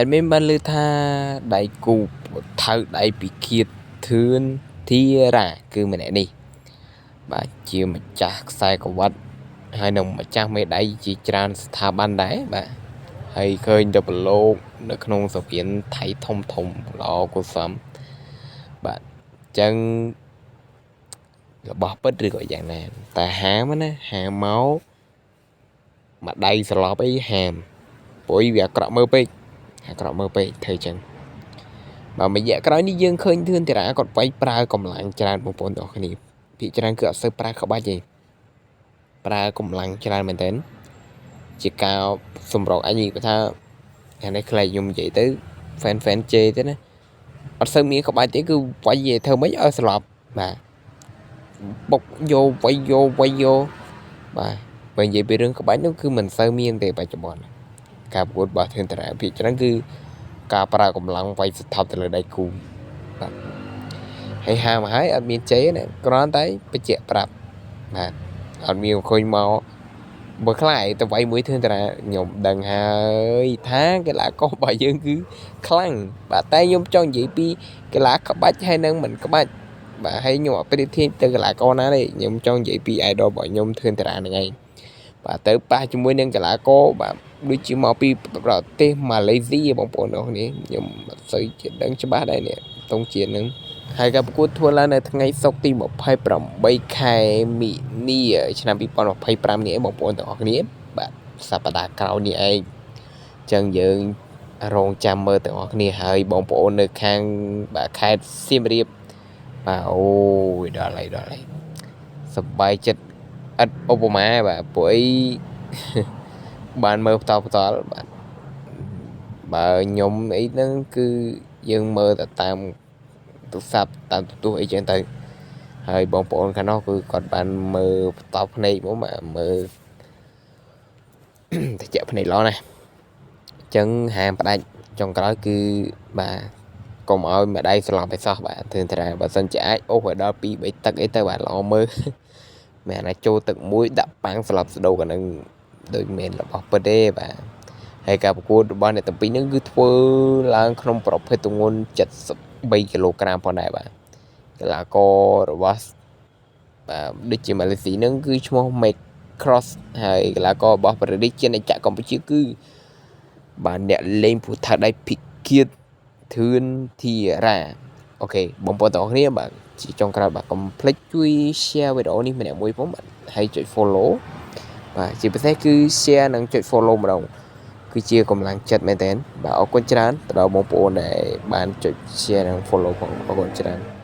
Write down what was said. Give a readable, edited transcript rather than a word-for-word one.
Admin បានលើថាដៃគូថៅដៃពិឃាតធឿនធារាគឺម្នាក់នេះបាទជាម្ចាស់ខ្សែក្រវ៉ាត់ហើយនិងម្ចាស់មេដៃជាច្រើនស្ថាប័នដែរបាទហើយឃើញទៅប្រឡូកនៅក្នុងសវៀនថៃធំធំល្អគួរសមបាទអញ្ចឹងរបស់ពិតឬក៏យ៉ាងណាតែហាមណាហាមមកមួយដៃស្លាប់អីហាមព្រោះវាអាក្រក់មើលពេកអាក្រក់មើលពេកធ្វើអញ្ចឹងបាទមួយរយៈក្រោយនេះយើងឃើញធឿនតារាគាត់វាយប្រើកម្លាំងច្រើនបងប្អូនទាំងអស់គ្នាភាគច្រើនគឺអត់សូវប្រើក្បាច់ទេប្រើកម្លាំងច្រើនមែនទែនជាការសម្រុកអញនិយាយថាអានេះខ្លែងខ្ញុំនិយាយទៅ fan ជេរទេណាអត់សូវមានក្បាច់ទេគឺវាយធ្វើម៉េចឲ្យស្លាប់បាទបុកយកវាយយកវាយយកបាទបើនិយាយពីរឿងក្បាច់នោះគឺមិនសូវមានទេបច្ចុប្បន្នការប្រកួតរបស់ធឿនតារាភាគច្រើនគឺការប្រើកម្លាំងវាយស្ថប់ទៅលើដៃគូបាទហើយហាមហើយអត់មានជេរណាគ្រាន់តែបញ្ជាក់ប្រាប់បាទអត់មានឃើញមកបើខ្លាចទៅវាយមួយធឿនតារាខ្ញុំដឹងហើយថាកីឡាកររបស់យើងគឺខ្លាំងបាទតែខ្ញុំចង់និយាយពីកីឡាក្បាច់ហើយនឹងមិនក្បាច់បាទហើយខ្ញុំអត់ប្រៀបធៀបទៅកីឡាករណាទេខ្ញុំចង់និយាយពី idol របស់ខ្ញុំធឿនតារាហ្នឹងឯងបាទទៅប៉ះជាមួយនឹងកីឡាករបាទដូចជាមកពីប្រទេសម៉ាឡេស៊ីបងប្អូនអរគ្នាខ្ញុំអត់សូវជាដឹងច្បាស់ដែរនេះតុងជាតិហ្នឹងហើយការប្រកួតធ្វើឡើងនៅថ្ងៃសុក្រទី28ខែមីនាឆ្នាំ2025នេះឯងបងប្អូនទាំងអស់គ្នាបាទសប្តាហ៍ក្រោយនេះឯងអញ្ចឹងយើងរងចាំមើលទាំងអស់គ្នាហើយបងប្អូននៅខាងបាទខេត្តសៀមរាបបាទអូយដល់ហើយដល់ហើយសប្បាយចិត្តឥតឧបមាបាទព្រោះអីបានមើលផ្ទាល់ផ្ទាល់បាទបើខ្ញុំអីហ្នឹងគឺយើងមើលតែតាមទូរស័ព្ទតាមទូទស្សន៍អីចឹងទៅហើយបងប្អូនខាងនោះគឺគាត់បានមើលផ្ទាល់ភ្នែកមកបាទមើលតិចភ្នែកល្អណាស់អញ្ចឹងហាមផ្ដាច់ចុងក្រោយគឺបាទកុំឲ្យម្ដាយស្លាប់ឲ្យសោះបាទធឿនតារាបើសិនជាអាចអូសឲ្យដល់2 3ទឹកអីទៅបាទល្អមើលមែនណាចូលទឹកមួយដាក់ប៉ាំងស្លាប់ស្ដោកអានឹងដូចមិនរបស់ពិតទេបាទហើយការប្រកួតរបស់អ្នកទាំងពីរនេះគឺធ្វើឡើងក្នុងប្រភេទទម្ងន់73គីឡូក្រាមផងដែរបាទកីឡាកររបស់បាទដូចជាម៉ាឡេស៊ីនឹងគឺឈ្មោះ Make Cross ហើយកីឡាកររបស់ប្រទេសជាតិចក្រកម្ពុជាគឺបាទអ្នកលេងពូថៅដៃភិគាតធឿនធីរ៉ាOK បងប្អូនទាំងអស់គ្នាបាទជាចុងក្រោយបាទកុំភ្លេចជួយ share វីដេអូនេះម្នាក់មួយផងបាទហើយចុច follow បាទជាពិសេសគឺ share និងចុច follow ម្ដងគឺជាកម្លាំងចិត្តមែនទែនបាទអរគុណច្រើនទៅដល់បងប្អូនដែលបានចុច share និង follow ផងអរគុណច្រើន។